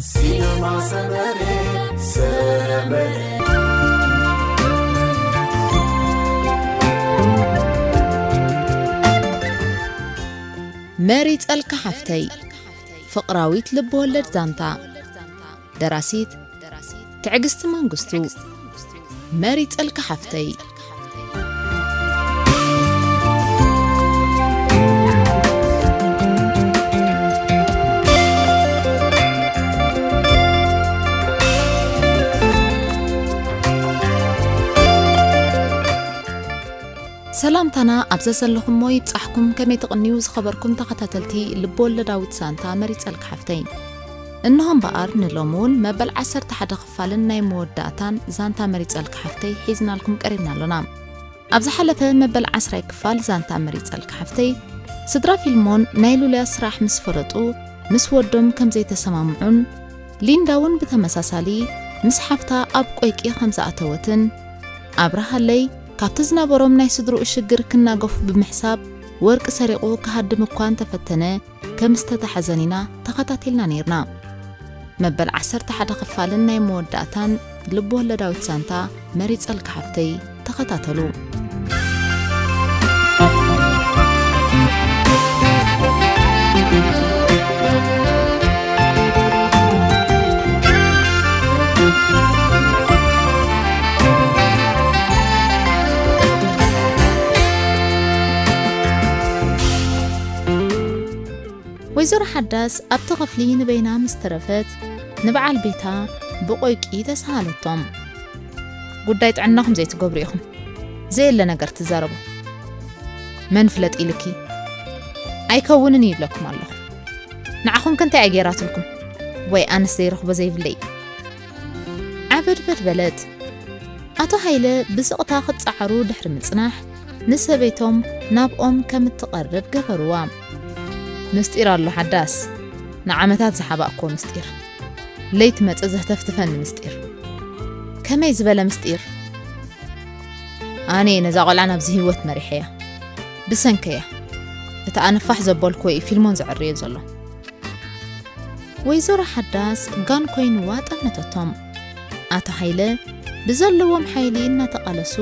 ሲነማ ሰመረ፣ ሰመረ። መሪጸልካ ሓፍተይ፣ ፍቕራዊት ልብወለድ ዛንታ። ደራሲት ትዕግስቲ መንግስቱ። መሪጸልካ ሓፍተይ። ሰላምታና ኣብ ዘዘለኹሞ ይብጻሕኩም። ከመይ ትቕንዩ ዝኸበርኩም ተኸታተልቲ ልብወለዳዊት ዛንታ መሪጸልካ ሓፍተይ? እንሆ እምበኣር ንሎሚ እውን መበል ዓሰርተ ሓደ ክፋልን ናይ መወዳእታን ዛንታ መሪጸልካ ሓፍተይ ሒዝናልኩም ቀሪብና ኣሎና። ኣብ ዝሓለፈ መበል ዓስራይ ክፋል ዛንታ መሪጸልካ ሓፍተይ፣ ስድራ ፊልሞን ናይ ሉልያ ስራሕ ምስ ፈለጡ፣ ምስ ወዶም ከም ዘይተሰማምዑን፣ ሊንዳ እውን ብተመሳሳሊ ምስ ሓፍታ ኣብ ቆይቂ ከም ዝኣተወትን፣ ኣብርሃለይ ካብቲ ዝነበሮም ናይ ስድርኡ ሽግር ክናገፉ ብምሕሳብ ወርቂ ሰሪቑ ክሃድም እኳ እንተፈተነ፣ ከም ዝተታሕዘን ኢና ተኸታቲልና ነይርና። መበል ዓሰርተ ሓደ ክፋልን ናይ መወዳእታን ልብ-ወለዳዊት ዛንታ መሪጸልካ ሓፍተይ ተኸታተሉ። ወይዘሮ ሓዳስ ኣብቲ ክፍሊ ንበይና ምስ ተረፈት፣ ንበዓል ቤታ ብቆይቂ ተሰሃለቶም። ጉዳይ ጥዕናኹም ዘይትገብሩ ኢኹም። ዘየለ ነገር ትዛረቡ። መን ፍለጥ ኢልኪ? ኣይከውንን እዩ ይብለኩም ኣለኹ። ንዓኹም ከ እንታይ እያ ገይራትልኩም? ወይ ኣነስ ዘይረኽቦ ዘይብለይ? ዓበድበድ በለት። ኣቶ ሃይለ ብስቕታ ክጸዓሩ ድሕሪ ምጽናሕ፣ ንሰበይቶም ናብኦም ከም እትቐርብ ገበርዋ። ምስጢር ኣሎ ሓዳስ፣ ንዓመታት ዝሓባእክዎ ምስጢር። ለይቲ መጸ ዘህተፍትፈኒ ምስጢር። ከመይ ዝበለ ምስጢር? ኣነ እየ ነዛ ቆልዓ ናብዚ ህይወት መሪሐያ። ብሰንከያ። እቲ ኣነ ፋሕ ዘበልክዎ እዩ ፊልሞን ዘዕርዮ ዘሎ። ወይዘሮ ሓዳስ ጋን ኮይንዋ ጠመተቶም። ኣቶ ሃይለ ብዘለዎም ሓይሊ እናተቓለሱ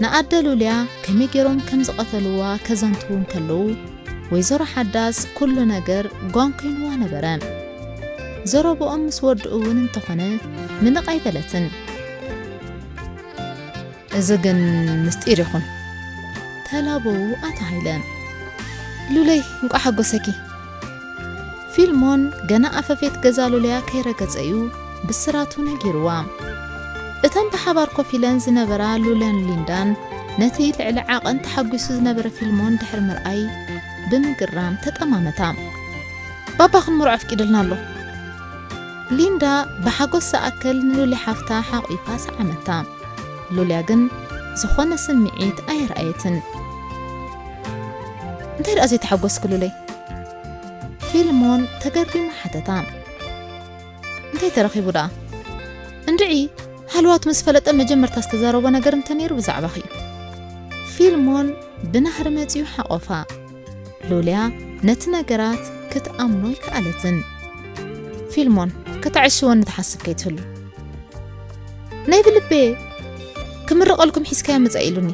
ንኣደ ሉልያ ከመይ ገይሮም ከም ዝቐተልዋ ከዘንትዉ እንከለዉ፣ ወይዘሮ ሓዳስ ኩሉ ነገር ጓን ኮይንዋ ነበረ። ዘረብኦም ምስ ወድኡ እውን እንተኾነ ምንቕ ኣይበለትን። እዚ ግን ምስጢር ይኹን። ተላበዉ ኣቶ ሃይለ። ሉለይ፣ እንቋዕ ሓጎሰኪ። ፊልሞን ገና ኣፈፌት ገዛ ሉልያ ከይረገጸ እዩ ብስራቱ ነጊርዋ። እተን ብሓባር ኮፍ ኢለን ዝነበራ ሉልያን ሊንዳን ነቲ ልዕሊ ዓቐን ተሓጒሱ ዝነበረ ፊልሞን ድሕሪ ምርኣይ ብምግራም ተጠማመታ። ባባ ክንምርዖ ኣፍቂድልና ኣሎ። ሊንዳ ብሓጎስ ዝኣክል ንሉሊ ሓፍታ ሓቒፋ ሰዓመታ። ሉልያ ግን ዝኾነ ስምዒት ኣየርኣየትን። እንታይ ደኣ ዘይተሓጎስኪ ሉለይ? ፊልሞን ተገሪሙ ሓተታ። እንታይ ተረኺቡ ደኣ? እንድዒ፣ ሃልዋቱ ምስ ፈለጠ መጀመርታ ዝተዛረቦ ነገር እንተ ነይሩ ብዛዕባኺ እዩ። ፊልሞን ብናህሪ መጺኡ ሓቖፋ። ሉልያ ነቲ ነገራት ክትኣምኖ ኣይከኣለትን። ፊልሞን፣ ከተዕሽወኒ ትሓስብ ከይትህሉ። ናይ ብልቤ ክምርቐልኩም ሒዝካያ ምጻእ ኢሉኒ።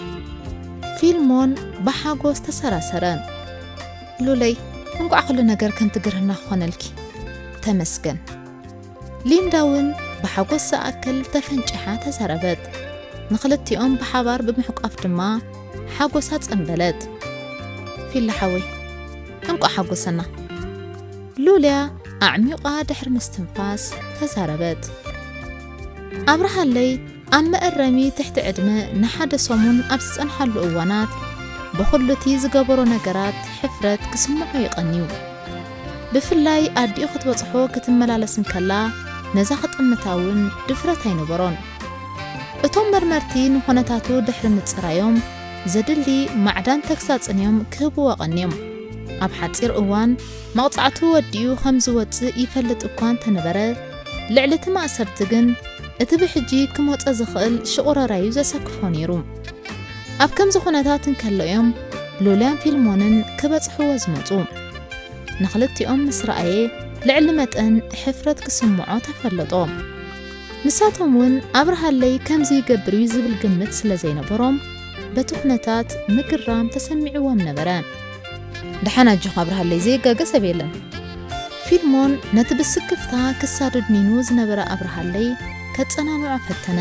ፊልሞን ብሓጎስ ተሰራሰረ። ሉለይ፣ እንቋዕ ኩሉ ነገር ከምቲ ግርህና ክኾነልኪ። ተመስገን። ሊንዳ እውን ብሓጎስ ዝኣክል ተፈንጭሓ ተዛረበት። ንኽልቲኦም ብሓባር ብምሕቋፍ ድማ ሓጎሳ ጸንበለት። ፊላ ሓወይ፣ እንቋዕ ሓጎሰና። ሉልያ ኣዕሚቋ ድሕሪ ምስትንፋስ ተዛረበት። ኣብርሃለይ ኣብ መእረሚ ትሕቲ ዕድመ ንሓደ ሰሙን ኣብ ዝጸንሓሉ እዋናት፣ ብኹሉ እቲ ዝገበሮ ነገራት ሕፍረት ክስምዖ ይቐንዩ። ብፍላይ ኣዲኡ ክትበጽሖ ክትመላለስ እንከላ፣ ነዛ ክጥምታ እውን ድፍረት ኣይነበሮን። እቶም መርመርቲ ንኹነታቱ ድሕሪ ምጽራዮም፣ ዘድሊ ማዕዳን ተግሳጽን እዮም ክህብዎ ቀንዮም። ኣብ ሓጺር እዋን መቕጻዕቱ ወዲኡ ከም ዝወጽእ ይፈልጥ እኳ እንተነበረ፣ ልዕሊ እቲ ማእሰርቲ ግን እቲ ብሕጂ ክመጾ ዝኽእል ሽቑረራዩ ዘሰክፎ ነይሩ። ኣብ ከምዚ ኩነታት እንከሎ እዮም ሉልያን ፊልሞንን ክበጽሕዎ ዝመጹ። ንኽልቲኦም ምስ ረኣየ፣ ልዕሊ መጠን ሕፍረት ክስምዖ ተፈለጦ። ንሳቶም እውን ኣብርሃለይ ከምዚ ይገብር እዩ ዝብል ግምት ስለ ዘይነበሮም፣ በቲ ኩነታት ምግራም ተሰሚዕዎም ነበረ። ደሓን ኣጆኻ ኣብርሃለይ፣ ዘይጋገ ሰብ የለን። ፊልሞን ነቲ ብስክፍታ ክሳዱ ድኒኑ ዝነበረ ኣብርሃለይ ከጸናንዖ ፈተነ።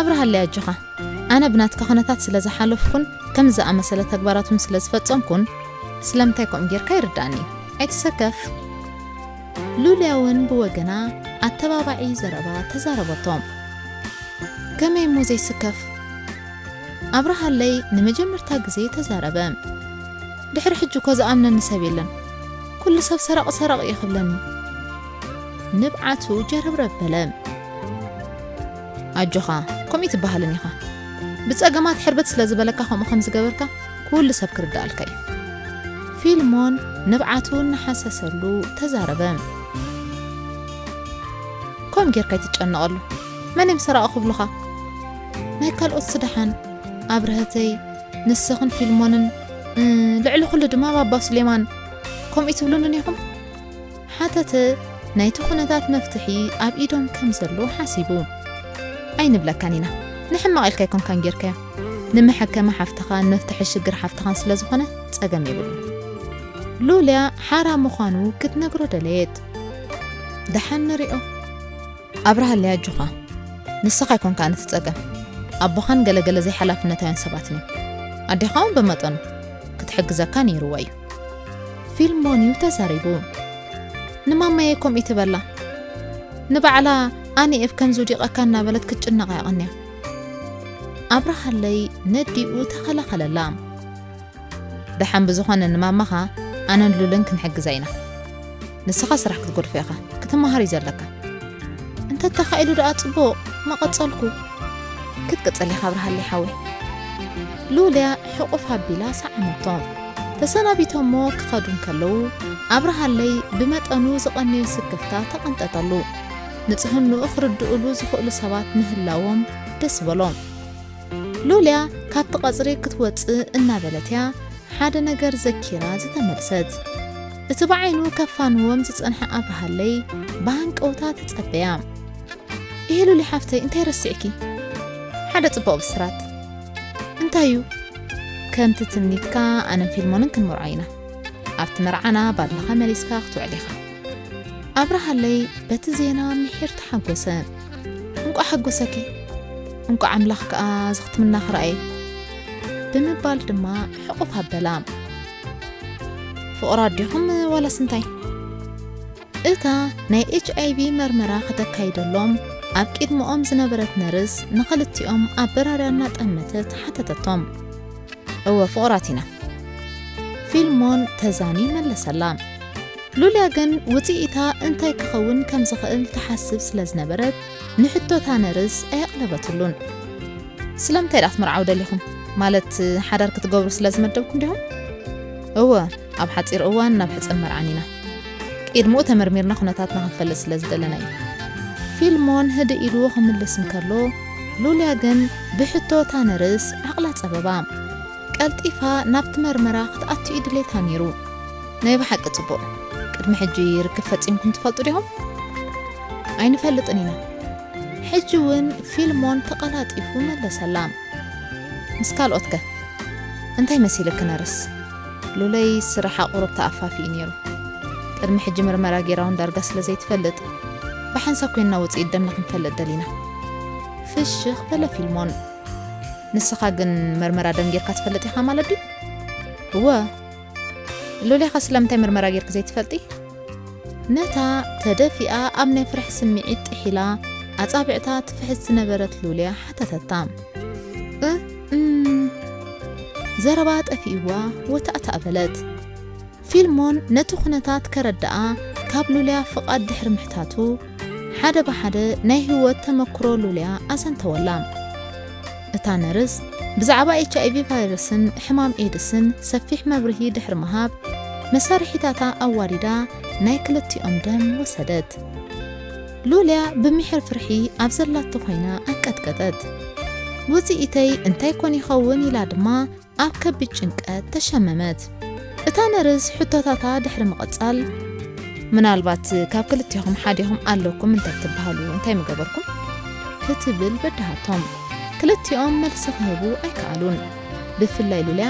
ኣብርሃለይ ኣጆኻ፣ ኣነ ብናትካ ኩነታት ስለ ዝሓለፍኩን ከም ዝኣመሰለ ተግባራቱን ስለ ዝፈጸምኩን ስለምንታይ ከምኡ ጌርካ ይርዳእኒ። ኣይትሰከፍ። ሉልያ እውን ብወገና ኣተባባዒ ዘረባ ተዛረበቶ። ከመይ እሞ ዘይስከፍ? ኣብርሃለይ ንመጀመርታ ግዜ ተዛረበ። ድሕሪ ሕጂ እኮ ዝኣምነኒ ሰብ የለን። ኩሉ ሰብ ሰረቕ ሰረቕ እዩ ክብለኒ። ንብዓቱ ጀረብረብ በለ። ኣጆኻ፣ ከምኡ ትበሃልን ኢኻ። ብጸገማት ሕርብት ስለ ዝበለካ ከምኡ ከም ዝገበርካ ኩሉ ሰብ ክርዳኣልካ እዩ። ፊልሞን ንብዓቱ እናሓሰሰሉ ተዛረበ። ከም ጌርካ ኣይትጨነቐሉ። መን እዮም ሰራቒ ክብሉኻ? ናይ ካልኦት ስደሓን ኣብርሀተይ፣ ንስኽን ፊልሞንን፣ እ፣ ልዕሊ ኩሉ ድማ ባባ ሱሌማን ከምኡ ትብሉንን ኢኹም? ሓተተ። ናይቲ ኩነታት መፍትሒ ኣብ ኢዶም ከም ዘሎ ሓሲቡ። ኣይንብለካን ኢና። ንሕማቕ ኢልካ ኣይኮንካን ጌርካዮ። ንመሐከሚ ሓፍትኻን መፍትሒ ሽግር ሓፍትኻን ስለ ዝኾነ ጸገም የብሉን። ሉልያ ሓራ ምዃኑ ክትነግሮ ደለየት። ደሓን ንሪኦ። ኣብርሃለይ ኣጆኻ። ንስኻ ኣይኮንካን እቲ ጸገም። ኣቦኻን ገለገለ ዘይሓላፍነታውያን ሰባትን እዮም። ኣዴኻ እውን ብመጠኑ ክትሕግዘካ ነይርዋ እዩ። ፊልሞን እዩ ተዛሪቡ። ንማማየ ከምኡ ትበላ። ንባዕላ ኣነ እብ ከምዚ ውዲቐካ እናበለት ክትጭነቕ እያ ቀንያ። ኣብርሃለይ ነዲኡ ተኸላኸለላ። ደሓን ብዝኾነ ንማማኻ ኣነን ሉልን ክንሕግዛ ኢና። ንስኻ ስራሕ ክትገድፎ ኢኻ፣ ክትመሃር እዩ ዘለካ። እንተተኻኢሉ ደኣ ጽቡቕ፣ መቐጸልኩ። ክትቅጽል ኢኻ ኣብርሃለይ ሓወይ። ሉልያ ሕቑፍ ኣቢላ ሰዓመቶ። ተሰናቢቶሞ ክኸዱ እንከለዉ፣ ኣብርሃለይ ብመጠኑ ዝቐነየ ስክፍታ ተቐንጠጠሉ። ንጽህንኡ ክርድኡሉ ዝኽእሉ ሰባት ምህላዎም ደስ በሎ። ሉልያ ካብቲ ቀጽሪ ክትወጽእ እናበለት እያ ሓደ ነገር ዘኪራ ዝተመልሰት። እቲ ብዓይኑ ከፋንዎም ዝጸንሐ ኣብርሃለይ ብሃንቀውታ ተጸበያ። "ይሄ ሉሊ ሓፍተይ፣ እንታይ ረሲዕኪ?" "ሓደ ጽቡቕ ብስራት።" "እንታይ እዩ?" "ከምቲ ትምኒትካ ኣነን ፊልሞንን ክንምርዖ ኢና። ኣብቲ መርዓና ባድልኻ መሊስካ ክትውዕል ኢኻ።" ኣብርሃለይ በቲ ዜና ምሒር ተሓጎሰ። "እንቋዕ ሓጎሰኪ፣ እንቋዕ ኣምላኽ ከኣ ዝኽትምና ክረኣየ" ብምባል ድማ ሕቑፍ ኣበላ። "ፍቑራት ዲኹም ዋላስ እንታይ?" እታ ናይ ኤች ኣይ ቪ መርመራ ከተካይደሎም ኣብ ቅድመኦም ዝነበረት ነርስ ንኽልቲኦም ኣበራርያ እናጠመተት ሓተተቶም። "እወ ፍቑራት ኢና" ፊልሞን ተዛንዩ መለሰላ። ሉልያ ግን ውጽኢታ እንታይ ክኸውን ከም ዝኽእል ትሓስብ ስለ ዝነበረት፣ ንሕቶታ ነርስ ኣየቕለበትሉን። "ስለምንታይ ደኣ ክትምርዓው ደሊኹም? ማለት ሓዳር ክትገብሩ ስለ ዝመደብኩም ዲኹም?" "እወ፣ ኣብ ሓጺር እዋን ናብ ሕጸን መርዓን ኢና። ቅድምኡ ተመርሚርና ኩነታትና ክንፈልጥ ስለ ዝደለና እዩ።" ፊልሞን ህድእ ኢሉ ክምልስ እንከሎ፣ ሉልያ ግን ብሕቶታ ነርስ ዓቕላ ጸበባ። ቀልጢፋ ናብቲ መርመራ ክትኣቱ እዩ ድሌታ ነይሩ። "ናይ ብሓቂ ጽቡቕ። ቅድሚ ሕጂ ርክብ ፈጺምኩም ትፈልጡ ዲኹም?" "ኣይንፈልጥን ኢና።" ሕጂ እውን ፊልሞን ተቐላጢፉ መለሰላ። "ምስ ካልኦት ከ እንታይ መሲልኪ ነርስ?" "ሉለይ ስርሓ ቁሩብ ተኣፋፊ እዩ ነይሩ። ቅድሚ ሕጂ መርመራ ጌራ እውን ዳርጋ ስለ ዘይትፈልጥ፣ ብሓንሳብ ኮይንና ውጽኢት ደምና ክንፈልጥ ደሊና።" ፍሽኽ በለ ፊልሞን። "ንስኻ ግን መርመራ ደም ጌርካ ትፈልጥ ኢኻ ማለት ድዩ?" "እወ።" "ሉልያኸ ስለምንታይ መርመራ ጌርኪ ዘይትፈልጢ?" ነታ ተደፊኣ ኣብ ናይ ፍርሒ ስምዒት ጥሒላ ኣጻብዕታ ትፍሕስ ዝነበረት ሉልያ ሓተተታ። "እ፣ እም።" ዘረባ ጠፊእዋ ወታእታእ በለት። ፊልሞን ነቲ ኩነታት ከረድኣ ካብ ሉልያ ፍቓድ ድሕሪ ምሕታቱ፣ ሓደ ብሓደ ናይ ህይወት ተመክሮ ሉልያ ኣዘንተወላ። እታ ነርስ ብዛዕባ ኤች ኣይ ቪ ቫይረስን ሕማም ኤድስን ሰፊሕ መብርሂ ድሕሪ ምሃብ፣ መሳርሒታታ ኣዋዲዳ ናይ ክልቲኦም ደም ወሰደት። ሉልያ ብምሒር ፍርሒ ኣብ ዘላቶ ኮይና ኣንቀጥቀጠት። "ውጽኢተይ እንታይ ኮን ይኸውን?" ኢላ ድማ ኣብ ከቢድ ጭንቀት ተሸመመት። እታ ነርስ ሕቶታታ ድሕሪ ምቕጻል፣ ምናልባት ካብ ክልቴኹም ሓዲኹም ኣለኩም እንተትበሃሉ እንታይ ምገበርኩም? ክትብል በድሃቶም። ክልቲኦም መልሲ ክህቡ ኣይከኣሉን። ብፍላይ ሉልያ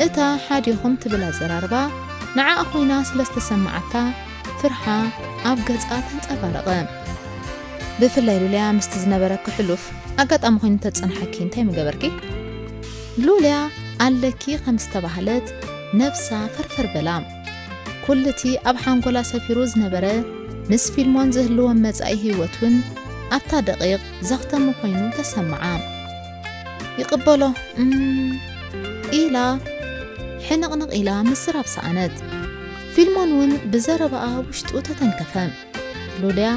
እታ ሓዲኹም ትብል ኣዘራርባ ንዓኣ ኮይና ስለ ዝተሰማዓታ ፍርሓ ኣብ ገጻ ተንጸባረቐ። ብፍላይ ሉልያ ምስቲ ዝነበረኪ ሕሉፍ ኣጋጣሚ ኮይኑ እንተጸንሓኪ እንታይ ምገበርኪ? ሉልያ ኣለኪ ከም ዝተባህለት ነብሳ ፈርፈር በላ። ኩልቲ ኣብ ሓንጎላ ሰፊሩ ዝነበረ ምስ ፊልሞን ዝህልዎም መጻኢ ህይወት እውን ኣብታ ደቂቕ ዘኽተመ ኮይኑ ተሰምዓ። ይቕበሎ እም፣ ኢላ ሕንቕንቕ ኢላ ምዝራብ ሰኣነት። ፊልሞን እውን ብዘረባኣ ውሽጡ ተተንከፈ። ሉልያ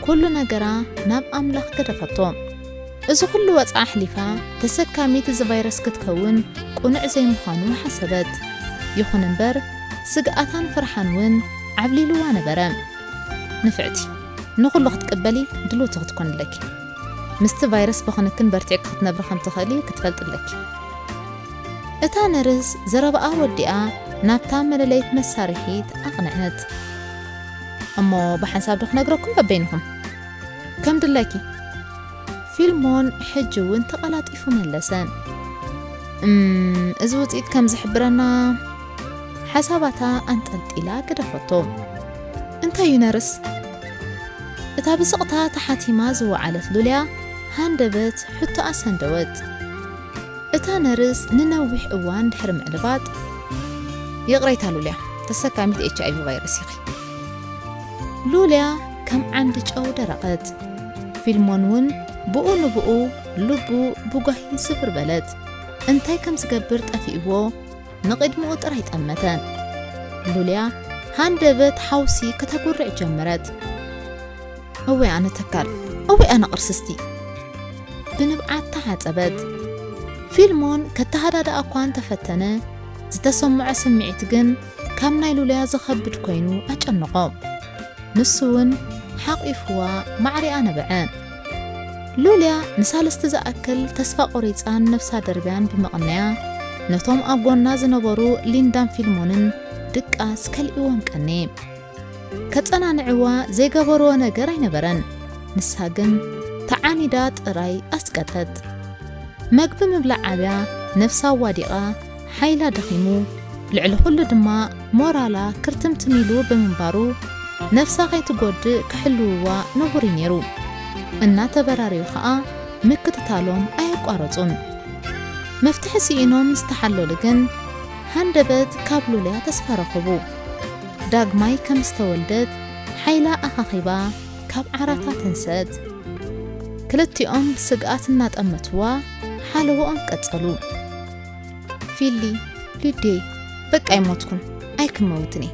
ኩሉ ነገራ ናብ ኣምላኽ ገደፈቶ። እዚ ኩሉ ወጽዓ ኣሕሊፋ ተሰካሚት እዚ ቫይረስ ክትከውን ቁኑዕ ዘይምዃኑ ሓሰበት። ይኹን እምበር ስግኣታን ፍርሓን እውን ዓብሊልዋ ነበረ። ንፍዕቲ፣ ንኹሉ ክትቅበሊ ድልውቲ ክትኮኒ ኣለኪ። ምስቲ ቫይረስ ብኽንክን በርቲዕኪ ክትነብሪ ከም ትኽእሊ ክትፈልጢ ኣለኪ። እታ ነርስ ዘረባኣ ወዲኣ ናብታ መለለይት መሳርሒት ኣቕንዐት። እሞ ብሓንሳብ ዶ ክነግረኩም በበይንኹም? ከም ድላይኪ። ፊልሞን ሕጂ እውን ተቐላጢፉ መለሰ። እም፣ እዚ ውጽኢት ከም ዝሕብረና ሓሳባታ ኣንጠልጢላ ገደፈቶ። እንታይ እዩ ነርስ? እታ ብስቕታ ተሓቲማ ዝወዓለት ሉልያ ሃንደበት ሕቶኣ ሰንደወት። እታ ነርስ ንነዊሕ እዋን ድሕሪ ምዕልባጥ፣ ይቕሬታ ሉልያ፣ ተሰካሚት ኤች ኣይ ቪ ቫይረስ ኢኺ። ሉልያ ከም ዓንዲ ጨው ደረቐት። ፊልሞን እውን ብኡ ንብኡ ልቡ ብጓሂ ስብር በለት። እንታይ ከም ዝገብር ጠፊእዎ ንቕድሚኡ ጥራይ ጠመተ። ሉልያ ሃንደበት ሓውሲ ከተጉርዕ ጀመረት። እወ ኣነ ተካል፣ እወ ኣነ ቅርስስቲ። ብንብዓት ተሓጸበት። ፊልሞን ከተሃዳድኣ እኳ እንተፈተነ፣ ዝተሰምዖ ስምዒት ግን ካብ ናይ ሉልያ ዝኸብድ ኮይኑ ኣጨነቖ። ንሱ እውን ሓቒፍዋ ማዕሪኣ ነበዐ። ሉልያ ንሳልስቲ ዝኣክል ተስፋ ቆሪጻን ነብሳ ደርብያን ብምቕናያ፣ ነቶም ኣብ ጎና ዝነበሩ ሊንዳን ፊልሞንን ድቃስ ከልእዎም ቀንየ። ከጸናንዕዋ ዘይገበርዎ ነገር ኣይነበረን። ንሳ ግን ተዓኒዳ ጥራይ ኣስቀጠት። መግቢ ምብላዕ ኣብያ፣ ነብሳ ዋዲቓ፣ ሓይላ ደኺሙ፣ ልዕሊ ኩሉ ድማ ሞራላ ክርትምትም ኢሉ ብምንባሩ፣ ነብሳ ከይትጎድእ ክሕልውዋ ንቡር እዩ ነይሩ። እናተበራረዩ ኸኣ ምክትታሎም ኣየቋረጹን። መፍትሒ ስኢኖም ምስ ተሓለሉ ግን፣ ሃንደበት ካብ ሉልያ ተስፋ ረኸቡ። ዳግማይ ከም ዝተወልደት ሓይላ ኣኻኺባ ካብ ዓራታ ተንሰት። ክልቲኦም ብስግኣት እናጠመትዋ ሓለዎኦም ቀጸሉ። ፊሊ፣ ሊዴ፣ በቃ ኣይሞትኩን፣ ኣይክመውትን እየ።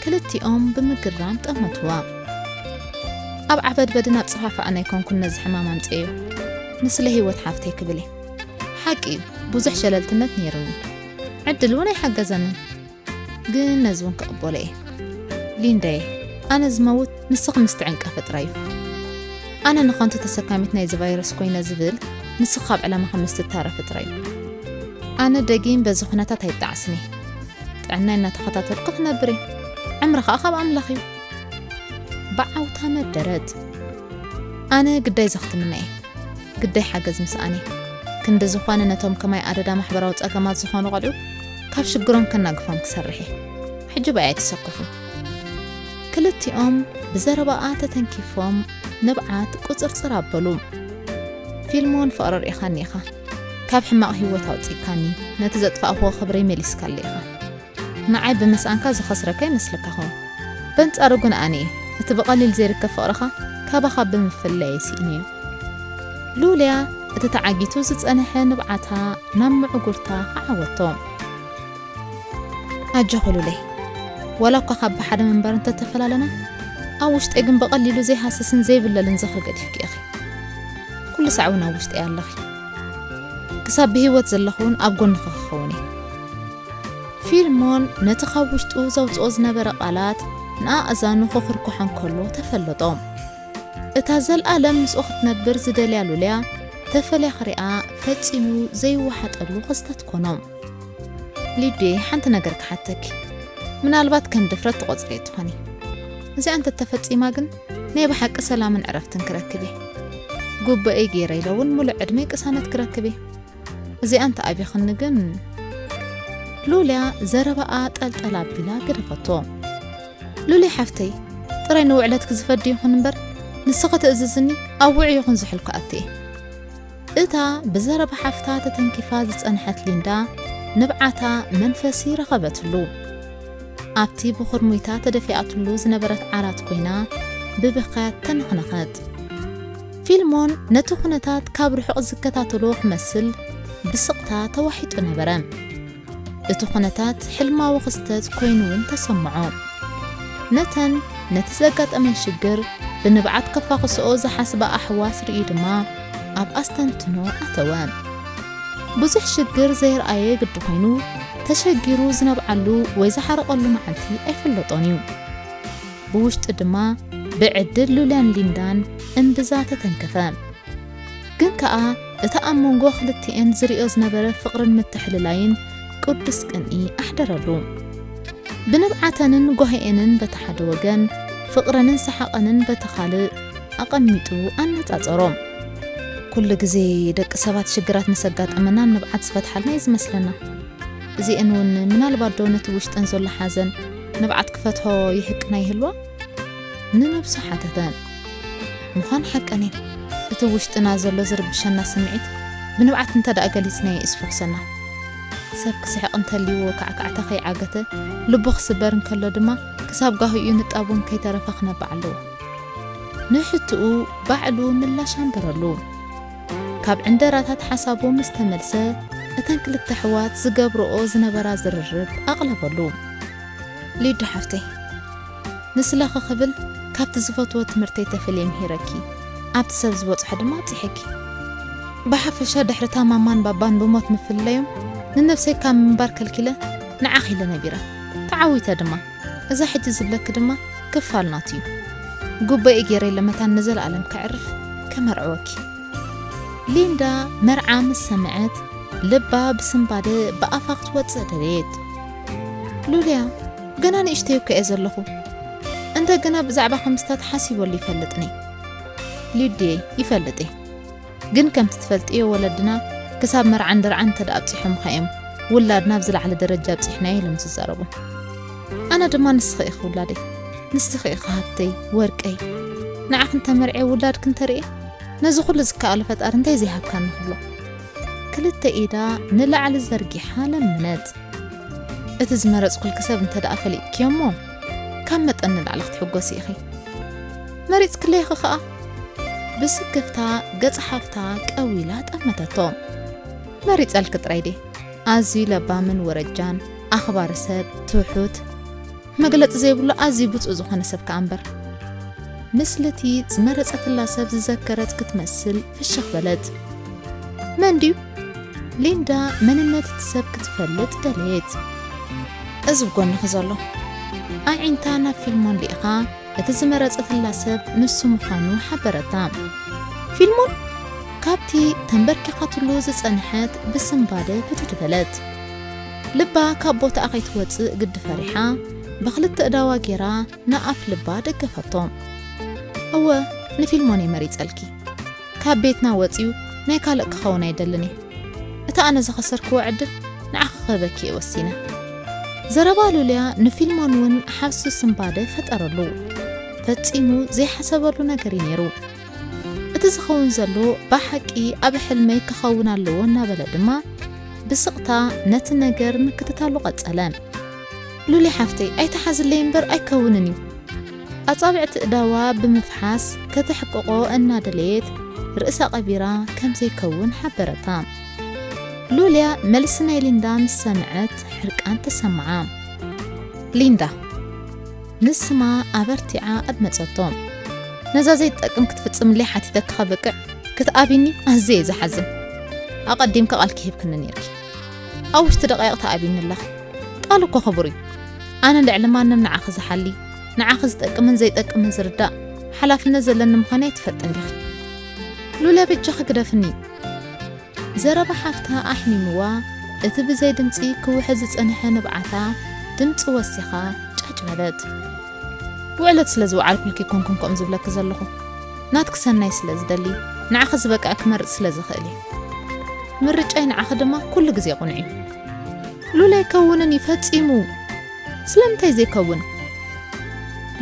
ክልቲኦም ብምግራም ጠመትዋ። ኣብ ዓበድበድን ኣብ ጽፋፋእን ኣይኮንኩን ነዚ ሕማም ኣምጽኤዮ። ንስለ ህይወት ሓፍተይ ክብል እየ። ሓቂ እዩ፣ ብዙሕ ሸለልትነት ነይሩኒ። ዕድል እውን ኣይሓገዘንን። ግን ነዚ እውን ክቕበሎ እየ። ሊንዳየ፣ ኣነ ዝመውት ንስኺ ምስ ትዕንቀፊ ጥራይ እዩ። ኣነ ንኸንቱ ተሰካሚት ናይዚ ቫይረስ ኮይነ ዝብል ንስኺ ካብ ዕላማኺ ምስ ትታረፊ ጥራይ እዩ። ኣነ ደጊም በዚ ኩነታት ኣይጣዕስን እየ። ጥዕናይ እናተኸታተልኩ ክነብር እየ። ዕምሪ ኸኣ ካብ ኣምላኽ እዩ። ብዓውታ መደረት። ኣነ ግዳይ ዘኽትምና እየ። ግዳይ ሓገዝ ምስኣን እየ። ክንዲ ዝኾነ ነቶም ከማይ ኣደዳ ማሕበራዊ ጸገማት ዝኾኑ ቆልዑ ካብ ሽግሮም ከናግፎም ክሰርሕ እየ። ሕጂ ብኣይ ኣይትሰከፉ። ክልቲኦም ብዘረባኣ ተተንኪፎም ንብዓት ቁጽርጽር ኣበሉ። ፊልሞን ፍቕሪ ርኢኻኒ ኢኻ። ካብ ሕማቕ ህይወት ኣውጺእካኒ፣ ነቲ ዘጥፋእክዎ ክብረይ መሊስካለይ ኢኻ። ንዓይ ብምስኣንካ ዝኸስረካ ይመስለካ ኸውን። በንጻሩ ግን ኣነ እየ እቲ ብቐሊል ዘይርከብ ፍቕርኻ ካባኻ ብምፍለየይ ስኢነዮ። ሉልያ እቲ ተዓጊቱ ዝጸንሐ ንብዓታ ናብ ምዕጉርታ ከዓወቶ። ኣጆኺ ሉለይ፣ ዋላ እኳ ካብ ብሓደ ምንባር እንተተፈላለና፣ ኣብ ውሽጠይ ግን ብቐሊሉ ዘይሃስስን ዘይብለልን ዝኽሪ ገዲፍኪ ኢኺ። ኩሉ ሳዕ እውን ኣብ ውሽጠይ ኣለኺ። ክሳብ ብህይወት ዘለኹ እውን ኣብ ጎንኺ ክኸውን እየ። ፊልሞን ነቲ ካብ ውሽጡ ዘውጽኦ ዝነበረ ቃላት ንኣእዛኑ ክኹርኩሖ እንከሎ ተፈለጦ። እታ ዘልኣለም ምስኡ ክትነብር ዝደልያ ሉልያ ተፈልያ ክሪኣ ፈጺሙ ዘይወሓጠሉ ክስተት ኮኖ። ሊዴ፣ ሓንቲ ነገር ክሓተኪ። ምናልባት ከም ድፍረት ትቖጽርዮ ትኾኒ። እዚኣ እንተተፈጺማ ግን ናይ ብሓቂ ሰላምን ዕረፍትን ክረክብ እየ። ጉባኤ ገይረ ኢለ እውን ምሉእ ዕድመይ ቅሳነት ክረክብ እየ። እዚኣ እንተኣብይኽኒ ግን። ሉልያ ዘረባኣ ጠልጠል ኣቢላ ገደፈቶ። ሉሊ ሓፍተይ፣ ጥራይ ንውዕለትኪ ዝፈዲ ይኹን እምበር፣ ንስኺ ትእዝዝኒ፣ ኣብ ውዑይ ይኹን ዝሑል ክኣቲ እየ። እታ ብዘረባ ሓፍታ ተተንኪፋ ዝጸንሐት ሊንዳ፣ ንብዓታ መንፈሲ ረኸበትሉ። ኣብቲ ብኹርሙይታ ተደፊኣትሉ ዝነበረት ዓራት ኮይና፣ ብብኽያት ተነኽነኸት። ፊልሞን ነቲ ኩነታት ካብ ርሑቕ ዝከታተሎ ክመስል ብስቕታ ተዋሒጡ ነበረ። እቲ ኩነታት ሕልማዊ ክስተት ኮይኑ እውን ተሰምዖ። ነተን ነቲ ዘጋጠመን ሽግር ብንብዓት ከፋኽስኦ ዝሓስባ ኣሕዋት ርእዩ ድማ ኣብ ኣስተንትኖ ኣተወ። ብዙሕ ሽግር ዘይረኣየ ግዲ ኮይኑ ተሸጊሩ ዝነብዓሉ ወይ ዝሓረቐሉ መዓልቲ ኣይፍለጦን እዩ። ብውሽጢ ድማ ብዕድል ሉልያን ሊንዳን እምብዛ ተተንከፈ። ግን ከኣ እቲ ኣብ መንጎ ክልቲኤን ዝርእዮ ዝነበረ ፍቕርን ምትሕልላይን ቅዱስ ቅንኢ ኣሕደረሉ። ብንብዓተንን ጓሂኤንን በቲ ሓደ ወገን፣ ፍቕረንን ሰሓቐንን በቲ ካልእ ኣቐሚጡ ኣነጻጸሮም። ኩሉ ግዜ ደቂ ሰባት ሽግራት ምስ ኣጋጠመና ንብዓት ዝፈትሓልና እዩ ዝመስለና። እዚኤን እውን ምናልባት ዶ ነቲ ውሽጠን ዘሎ ሓዘን ንብዓት ክፈትሖ ይህቅና ይህልዋ? ንነብሱ ሓተተ። ምዃን ሓቀን እየን። እቲ ውሽጥና ዘሎ ዝርብሸና ስምዒት ብንብዓት እንተ ደኣ ገሊጽናዮ እዩ ዝፈኹሰና። ሰብ ክስሕቕ እንተልይዎ ካዕካዕታ ከይዓገተ፣ ልቡ ክስበር እንከሎ ድማ ክሳብ ጋህኡ ንጣቡን ከይተረፈ ክነብዕ ኣለዎ። ንሕትኡ ባዕሉ ምላሽ ኣንበረሉ። ካብ ዕንደራታት ሓሳቡ ምስ ተመልሰ፣ እተን ክልተ ኣሕዋት ዝገብርኦ ዝነበራ ዝርርብ ኣቕለበሉ። ሊዱ ሓፍተይ፣ ንስለኺ ክብል ካብቲ ዝፈትዎ ትምህርተይ ተፈልየ ምሂረኪ፣ ኣብቲ ሰብ ዝበጽሖ ድማ ኣብጺሐኪ። ብሓፈሻ ድሕሪ እታ ማማን ባባን ብሞት ምፍልላዮም ንነብሰይ ካብ ምንባር ከልኪለ ንዓኺ ኢለ ነቢረ። ተዓዊተ ድማ። እዛ ሕጂ ዝብለኪ ድማ ክፋል ናቱ እዩ። ጉባኤ ገይረ ኢለ መታን ንዘለኣለም ከዕርፍ ከመርዕወኪ። ሊንዳ መርዓ ምስ ሰምዐት ልባ ብስንባደ ብኣፋ ክትወጽእ ደለየት። ሉልያ፣ ገና ንእሽተይ እኮ እየ ዘለኹ። እንደገና ብዛዕባ ከምስታት ሓሲበሉ ይፈልጥኒ። ሊዱየ፣ ይፈልጥ እየ። ግን ከምቲ ትፈልጥዮ ወለድና ክሳብ መርዓን ደርዓን እንተ ደኣ ኣብጺሖምኻ እዮም ውላድ ናብ ዝለዓለ ደረጃ ኣብጺሕናዮ ኢሎም ዝዛረቡ። ኣነ ድማ ንስኺ ኢኺ ውላደይ፣ ንስኺ ኢኺ ሃብተይ፣ ወርቀይ። ንዓኺ እንተመርዕየ ውላድኪ እንተርእየ ነዚ ኩሉ ዝከኣሎ ፈጣሪ እንታይ ዘይሃብካኒ ክብሎ። ክልተ ኢዳ ንላዕሊ ዘርጊሓ ለመነት። እቲ ዝመረጽኩልኪ ሰብ እንተ ደኣ ፈሊጥክዮ እሞ፣ ካብ መጠን ንላዕሊ ክትሕጎሲ ኢኺ። መሪጽክለይ ኢኺ ኸኣ? ብስክፍታ ገጽ ሓፍታ ቀዊላ ጠመተቶ። መሪጸልኪ ጥራይ ድየ? ኣዝዩ ለባምን ወረጃን፣ ኣኽባሪ ሰብ፣ ትሑት፣ መግለጺ ዘይብሉ ኣዝዩ ብጹእ ዝኾነ ሰብ ከኣ እምበር። ምስልቲ ዝመረጸትላ ሰብ ዝዘከረት ክትመስል ፍሽኽ በለት። መን ድዩ? ሊንዳ መንነት እቲ ሰብ ክትፈልጥ ደለየት። እዚ ብጎንኺ ዘሎ። ኣዒንታ ናብ ፊልሞን ልኢኻ፣ እቲ ዝመረጸትላ ሰብ ንሱ ምዃኑ ሓበረታ። ፊልሞን ካብቲ ተንበርኪኻትሉ ዝጸንሐት ብስንባደ ብድድ በለት። ልባ ካብ ቦታኣ ከይትወጽእ ግዲ ፈሪሓ፣ ብኽልተ እዳዋ ጌራ ንኣፍ ልባ ደገፈቶ። እወ፣ ንፊልሞን እየ መሪጸልኪ። ካብ ቤትና ወጺኡ ናይ ካልእ ክኸውን ኣይደልን እየ። እቲ ኣነ ዝኸሰርክዎ ዕድል ንዓኺ ክህበኪ እየ ወሲነ። ዘረባ ሉልያ ንፊልሞን እውን ሓሱ ስንባደ ፈጠረሉ። ፈጺሙ ዘይሓሰበሉ ነገር እዩ ነይሩ። እቲ ዝኸውን ዘሎ ብሓቂ ኣብ ሕልመይ ክኸውን ኣለዎ እናበለ ድማ ብስቕታ ነቲ ነገር ምክትታሉ ቀጸለ። ሉሊ ሓፍተይ፣ ኣይትሓዝለይ እምበር ኣይከውንን እዩ። ኣጻብዕቲ እዳዋ ብምፍሓስ ከተሕቅቖ እናደለየት ርእሳ ቀቢራ ከም ዘይከውን ሓበረታ። ሉልያ መልሲ ናይ ሊንዳ ምስ ሰምዐት ሕርቃን ተሰምዓ። ሊንዳ ንስማ ኣበርቲዓ ኣድመጸቶ። ነዛ ዘይትጠቅም ክትፍጽምለይ ሓቲተኪ ከብቅዕ ክትኣብይኒ ኣዝየ እየ ዝሓዝን። ኣቐዲምኪ ቃልኪ ሂብክኒ ነይርኪ። ኣብ ውሽጢ ደቓይቕ ትኣብይኒ ኣለኺ። ቃል እኮ ክቡር እዩ። ኣነ ልዕሊ ማንም ንዓኺ ዝሓሊ፣ ንዓኺ ዝጠቅምን ዘይጠቅምን ዝርዳእ ሓላፍነት ዘለኒ ምዃነይ ኣይትፈልጥን ዲኺ? ሉልያ በጃኺ ግደፍኒ። ዘረባ ሓፍታ ኣሕሚምዋ፣ እቲ ብዘይ ድምጺ ክውሕዝ ዝጸንሐ ንብዓታ ድምጺ ወሲኻ ጫጭ በለት። ውዕለት ስለ ዝወዓልኩልኪ ኣይኮንኩን ከምኡ ዝብለኪ ዘለኹ። ናትኪ ሰናይ ስለ ዝደሊ፣ ንዓኺ ዝበቅዕ ክመርጽ ስለ ዝኽእል እየ። ምርጫይ ንዓኺ ድማ ኩሉ ግዜ ቅኑዕ እዩ። ሉላ ኣይከውንን እዩ ፈጺሙ። ስለምንታይ ዘይከውን?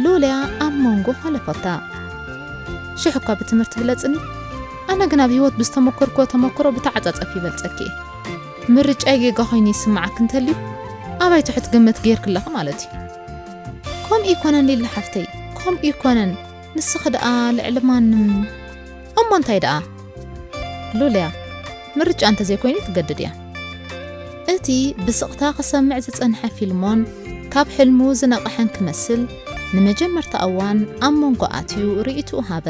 ሉልያ ኣብ መንጎ ኾለፈታ። ሽሕ እኳ ብትምህርቲ ብለጽኒ፣ ኣነ ግን ኣብ ህይወት ብዝተመኮርክዎ ተመክሮ ብተዓጻጸፊ ይበልጸኪ እየ። ምርጫይ ጌጋ ኮይኑ ይስምዓኪ እንተልዩ፣ ኣባይ ትሑት ግምት ጌርኪ ኣለኺ ማለት እዩ። ከምኡ ይኮነን ሊሊ ሓፍተይ፣ ከምኡ ይኮነን። ንስኺ ደኣ ልዕሊ ማንም። እሞ እንታይ ደኣ? ሉልያ፣ ምርጫ እንተዘይኮይኑ ትገድድ እያ። እቲ ብስቕታ ክሰምዕ ዝጸንሐ ፊልሞን ካብ ሕልሙ ዝነቕሐን ክመስል፣ ንመጀመርታ እዋን ኣብ መንጎ ኣትዩ ርእይትኡ ሃበ።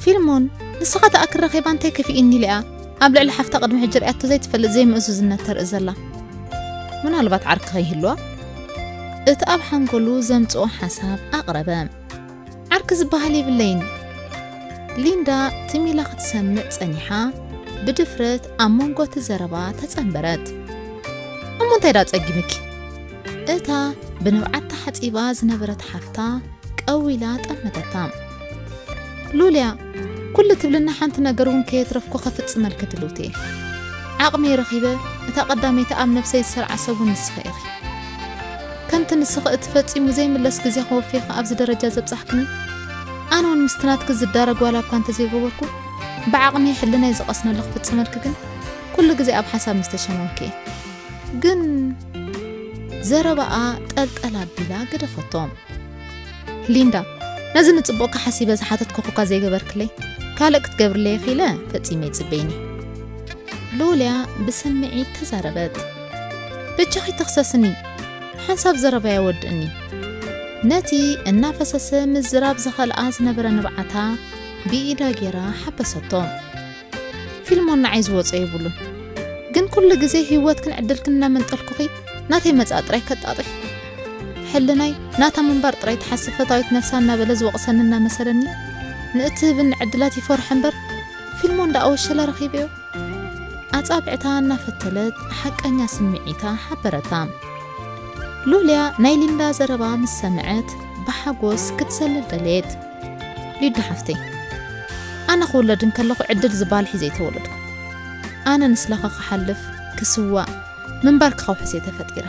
ፊልሞን፣ ንስኻ ደኣ ክረኺባ እንታይ ከፊእኒ ኢላ እያ ኣብ ልዕሊ ሓፍታ ቅድሚ ሕጂ ርእያቶ ዘይትፈልጥ ዘይምእዙዝነት ተርኢ ዘላ? ምናልባት ዓርኪ ከይህልዋ? እቲ ኣብ ሓንጎሉ ዘምጽኦ ሓሳብ ኣቕረበ። ዓርኪ ዝበሃል የብለይን። ሊንዳ ትም ኢላ ክትሰምዕ ጸኒሓ፣ ብድፍረት ኣብ መንጎ እቲ ዘረባ ተጸንበረት። እሞ እንታይ ደኣ ጸጊምኪ? እታ ብንብዓት ተሓጺባ ዝነበረት ሓፍታ ቀው ኢላ ጠመተታ። ሉልያ፣ ኩሉ ትብልና ሓንቲ ነገር እውን ከየትረፍኩ ከፍጽመልኪ ድልውቲ እየ። ዓቕመይ ረኺበ፣ እታ ቀዳመይቲ ኣብ ነብሰይ ዝሰርዓ ሰብ እውን ንስኺ ኢኺ። ከምቲ ንስኺ እቲ ፈጺሙ ዘይምለስ ግዜኺ ወፊኺ ኣብዚ ደረጃ ዘብጻሕክኒ፣ ኣነ እውን ምስቲ ናትኪ ዝዳረግ ዋላ እኳ እንተዘይገበርኩ፣ ብዓቕመይ ሕልናይ ዝቐስነሉ ክፍጽመልኪ ግን ኩሉ ግዜ ኣብ ሓሳብ ምስ ተሸመምኩ እየ። ግን ዘረባኣ ጠልጠል ኣቢላ ገደፈቶ። ሊንዳ፣ ነዚ ንጽቡቕካ ሓሲበ ዝሓተትኩኺ እኳ ዘይገበርክለይ፣ ካልእ ክትገብርለይ ኢኺ ኢለ ፈጺመ ኣይጽበይን እየ። ሉልያ ብስምዒት ተዛረበት። በጃኺ ተኽሰስኒ፣ ሓንሳብ ዘረባይ ኣወድእኒ። ነቲ እናፈሰሰ ምዝራብ ዝኸልኣ ዝነበረ ንብዓታ ብኢዳ ጌራ ሓበሰቶ። ፊልሞን ንዓይ ዝወጾ የብሉን። ግን ኩሉ ግዜ ህይወትክን ዕድልክን እናመንጠልኩኺ ናተይ መጻኢ ጥራይ ከጣጥሕ። ሕልናይ ናታ ምንባር ጥራይ ትሓስብ ፈታዊት ነፍሳ እናበለ ዝወቕሰኒ እናመሰለኒ፣ ንእትህብኒ ዕድላት ይፈርሖ እምበር፣ ፊልሞን ደኣ ወሸላ ረኺበዮ። ኣጻብዕታ እናፈተለት ሓቀኛ ስምዒታ ሓበረታ። ሉልያ ናይ ሊንዳ ዘረባ ምስ ሰምዐት ብሓጎስ ክትሰልል ደለየት። ሊዱ ሓፍተይ፣ ኣነ ክውለድ እንከለኹ ዕድል ዝበሃል ሒዘ ኣይተወለድኩ። ኣነ ንስለኻ ክሓልፍ፣ ክስዋእ፣ ምንባር ክኸውሕስ እየ ተፈጢረ።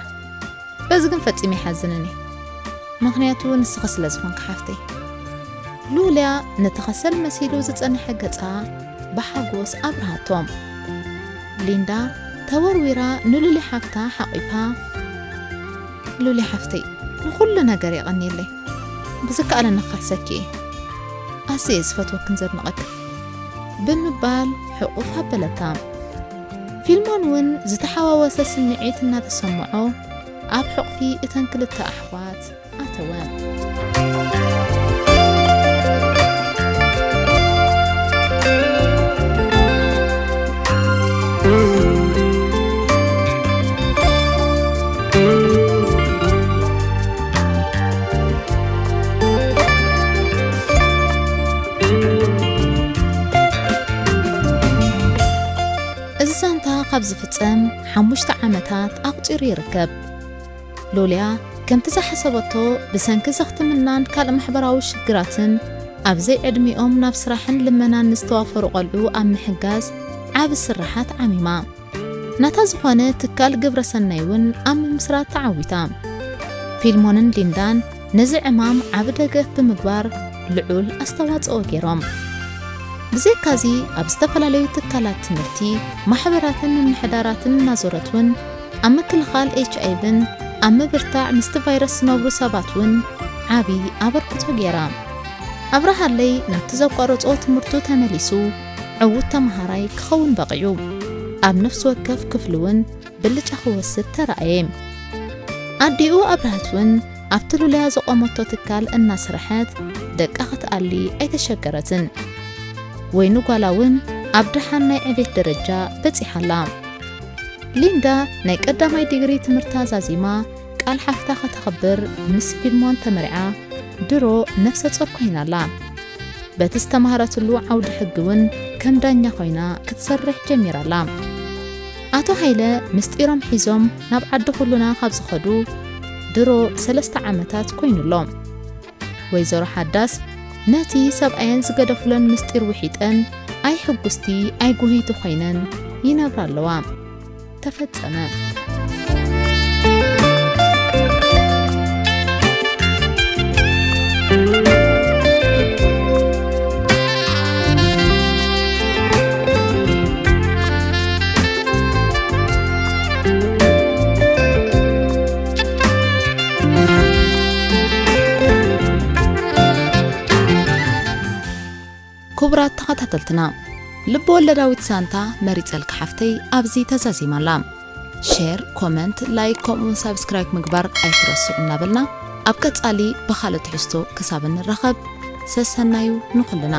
በዚ ግን ፈጺመ ኣይሓዝንን እየ። ምኽንያቱ ንስኺ ስለ ዝኾንኪ ሓፍተይ። ሉልያ ነቲ ከሰል መሲሉ ዝጸንሐ ገጻ ብሓጎስ ኣብርሃቶ። ሊንዳ ተወርዊራ ንሉሊ ሓፍታ ሓቒፋ፣ ሉሊ ሓፍተይ፣ ንኹሉ ነገር የቐንየለይ። ብዝከኣለኒ ክኸሕሰኪ እየ። ኣዝየ እየ ዝፈትወክን ዘድንቐክን፣ ብምባል ሕቑፍ ኣበለታ። ፊልሞን እውን ዝተሓዋወሰ ስምዒት እናተሰምዖ ኣብ ሕቑፊ እተን ክልተ ኣሕዋት ኣተወ። እዚ ዛንታ ካብ ዝፍጸም ሓሙሽተ ዓመታት ኣቑጺሩ ይርከብ። ሉልያ ከምቲ ዝሓሰበቶ ብሰንኪ ዘኽትምናን ካልእ ማሕበራዊ ሽግራትን ኣብ ዘይዕድሚኦም ናብ ስራሕን ልመናን ንዝተዋፈሩ ቆልዑ ኣብ ምሕጋዝ ዓቢ ስራሓት ዓሚማ። ናታ ዝኾነ ትካል ግብረ ሰናይ እውን ኣብ ምምስራት ተዓዊታ። ፊልሞንን ሊንዳን ነዚ ዕማም ዓቢ ደገፍ ብምግባር ልዑል ኣስተዋጽኦ ገይሮም። ብዘይካዚ ኣብ ዝተፈላለዩ ትካላት ትምህርቲ፣ ማሕበራትን ምምሕዳራትን እናዞረት እውን ኣብ ምክልኻል ኤች ኣይ ቪን ኣብ ምብርታዕ ምስቲ ቫይረስ ዝነብሩ ሰባት እውን ዓቢ ኣበርክቶ ገይራ። ኣብርሃለይ ናብቲ ዘቋረጾ ትምህርቱ ተመሊሱ ዕዉት ተመሃራይ ክኸውን በቒዑ። ኣብ ነፍሲ ወከፍ ክፍሊ እውን ብልጫ ክወስድ ተራእየ። ኣዲኡ ኣብርሃት እውን ኣብቲ ሉልያ ዘቖመቶ ትካል እናስርሐት ደቃ ክትኣሊ ኣይተሸገረትን። ወይኒ ጓላ እውን ኣብ ደሓን ናይ ዕቤት ደረጃ በጺሓ ኣላ። ሊንዳ ናይ ቀዳማይ ዲግሪ ትምህርታ ዛዚማ ቃል ሓፍታ ከተኽብር ምስ ፊልሞን ተመርዓ ድሮ ነፍሰ ጾር ኮይና ኣላ። በቲ ዝተማህረትሉ ዓውዲ ሕጊ እውን ከም ዳኛ ኮይና ክትሰርሕ ጀሚራ ኣላ። ኣቶ ሃይለ ምስጢሮም ሒዞም ናብ ዓዲ ኩሉና ካብ ዝኸዱ ድሮ ሰለስተ ዓመታት ኮይኑ ኣሎ። ወይዘሮ ሓዳስ ነቲ ሰብኣየን ዝገደፉለን ምስጢር ውሒጠን ኣይሕጉስቲ ኣይጉህይቲ ኮይነን ይነብራ ኣለዋ። ተፈጸመ። ክቡራት ተኸታተልትና፣ ልብ ወለዳዊት ዛንታ መሪጸልካ ሓፍተይ ኣብዚ ተዛዚማ ኣላ። ሼር፣ ኮመንት፣ ላይክ ከምኡውን ሳብስክራይብ ምግባር ኣይትረስዑ እናበልና ኣብ ቀጻሊ ብኻልእ ትሕዝቶ ክሳብ እንራኸብ ሰሰናዩ ንኹልና።